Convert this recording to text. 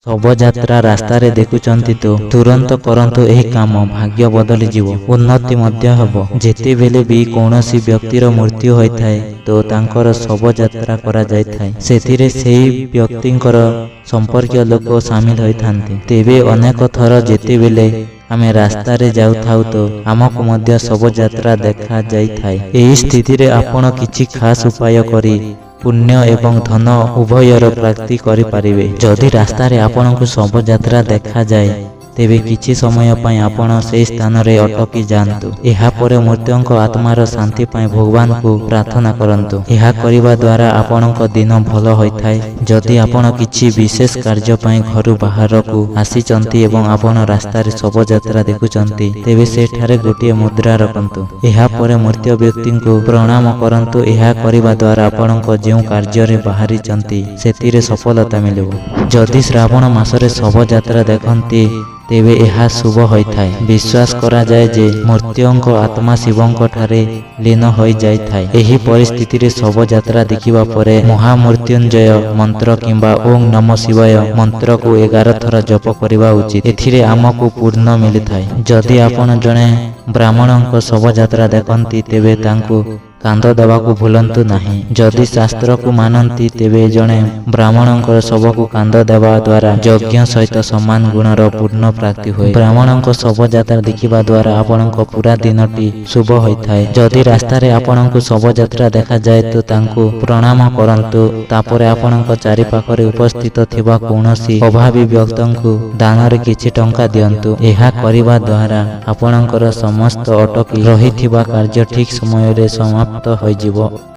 ଶବଯାତ୍ରା ରାସ୍ତାରେ ଦେଖୁଛନ୍ତି ତ ତୁରନ୍ତ କରନ୍ତୁ ଏହି କାମ, ଭାଗ୍ୟ ବଦଳିଯିବ, ଉନ୍ନତି ମଧ୍ୟ ହେବ। ଯେତେବେଳେ ବି କୌଣସି ବ୍ୟକ୍ତିର ମୃତ୍ୟୁ ହୋଇଥାଏ ତ ତାଙ୍କର ଶବଯାତ୍ରା କରାଯାଇଥାଏ। ସେଥିରେ ସେହି ବ୍ୟକ୍ତିଙ୍କର ସମ୍ପର୍କୀୟ ଲୋକ ସାମିଲ ହୋଇଥାନ୍ତି। ତେବେ ଅନେକ ଥର ଯେତେବେଳେ ଆମେ ରାସ୍ତାରେ ଯାଉଥାଉ ତ ଆମକୁ ମଧ୍ୟ ଶବଯାତ୍ରା ଦେଖାଯାଇଥାଏ। ଏହି ସ୍ଥିତିରେ ଆପଣ କିଛି ଖାସ୍ ଉପାୟ କରି ପୁଣ୍ୟ ଏବଂ ଧନ ଉଭୟର ପ୍ରାପ୍ତି କରିପାରିବେ। ଯଦି ରାସ୍ତାରେ ଆପଣଙ୍କୁ ଶବଯାତ୍ରା ଦେଖାଯାଏ, ତେବେ କିଛି ସମୟ ପାଇଁ ଆପଣ ସେହି ସ୍ଥାନରେ ଅଟକି ଯାଆନ୍ତୁ। ଏହାପରେ ମୃତକଙ୍କ ଆତ୍ମାର ଶାନ୍ତି ପାଇଁ ଭଗବାନଙ୍କୁ ପ୍ରାର୍ଥନା କରନ୍ତୁ। ଏହା କରିବା ଦ୍ୱାରା ଆପଣଙ୍କ ଦିନ ଭଲ ହୋଇଥାଏ। ଯଦି ଆପଣ କିଛି ବିଶେଷ କାର୍ଯ୍ୟ ପାଇଁ ଘରୁ ବାହାରକୁ ଆସିଛନ୍ତି ଏବଂ ଆପଣ ରାସ୍ତାରେ ଶବଯାତ୍ରା ଦେଖୁଛନ୍ତି, ତେବେ ସେଠାରେ ଗୋଟିଏ ମୁଦ୍ରା ରଖନ୍ତୁ। ଏହାପରେ ମୃତ ବ୍ୟକ୍ତିଙ୍କୁ ପ୍ରଣାମ କରନ୍ତୁ। ଏହା କରିବା ଦ୍ୱାରା ଆପଣଙ୍କ ଯେଉଁ କାର୍ଯ୍ୟରେ ବାହାରିଛନ୍ତି, ସେଥିରେ ସଫଳତା ମିଳିବ। ଯଦି ଶ୍ରାବଣ ମାସରେ ଶବଯାତ୍ରା ଦେଖନ୍ତି, ତେବେ ଏହା ଶୁଭ ହୋଇଥାଏ। ବିଶ୍ୱାସ କରାଯାଏ ଯେ ମୃତକଙ୍କ ଆତ୍ମା ଶିବଙ୍କ ଠାରେ ଲୀନ ହୋଇଯାଇଥାଏ। ଏହି ପରିସ୍ଥିତିରେ ଶବଯାତ୍ରା ଦେଖିବା ପରେ ମହାମୃତ୍ୟୁଞ୍ଜୟ ମନ୍ତ୍ର କିମ୍ବା ଓଁ ନମଃ ଶିବାୟ ମନ୍ତ୍ରକୁ 11 ଥର ଜପ କରିବା ଉଚିତ। ଏଥିରେ ଆମକୁ ପୁଣ୍ୟ ମିଳିଥାଏ। ଯଦି ଆପଣ ଜଣେ ବ୍ରାହ୍ମଣଙ୍କ ଶବଯାତ୍ରା ଦେଖନ୍ତି, ତେବେ ତାଙ୍କୁ କାନ୍ଧ ଦେବାକୁ ଭୁଲନ୍ତୁ ନାହିଁ। ଯଦି ଶାସ୍ତ୍ରକୁ ମାନନ୍ତି, ତେବେ ଜଣେ ବ୍ରାହ୍ମଣଙ୍କର ଶବକୁ କାନ୍ଧ ଦେବା ଦ୍ୱାରା ଯଜ୍ଞ ସହିତ ସମାନ ଗୁଣର ପୁଣ୍ୟ ପ୍ରାପ୍ତି ହୁଏ। ବ୍ରାହ୍ମଣଙ୍କ ଶବଯାତ୍ରା ଦେଖିବା ଦ୍ୱାରା ଆପଣଙ୍କ ପୁରା ଦିନଟି ଶୁଭ ହୋଇଥାଏ। ଯଦି ରାସ୍ତାରେ ଆପଣଙ୍କୁ ଶବଯାତ୍ରା ଦେଖାଯାଏ ତ ତାଙ୍କୁ ପ୍ରଣାମ କରନ୍ତୁ। ତାପରେ ଆପଣଙ୍କ ଚାରିପାଖରେ ଉପସ୍ଥିତ ଥିବା କୌଣସି ଅଭାବୀ ବ୍ୟକ୍ତିଙ୍କୁ ଦାନରେ କିଛି ଟଙ୍କା ଦିଅନ୍ତୁ। ଏହା କରିବା ଦ୍ୱାରା ଆପଣଙ୍କର ସମସ୍ତ ଅଟକି ରହିଥିବା କାର୍ଯ୍ୟ ଠିକ୍ ସମୟରେ ସମାପ୍ତ ହୋଇଯିବ।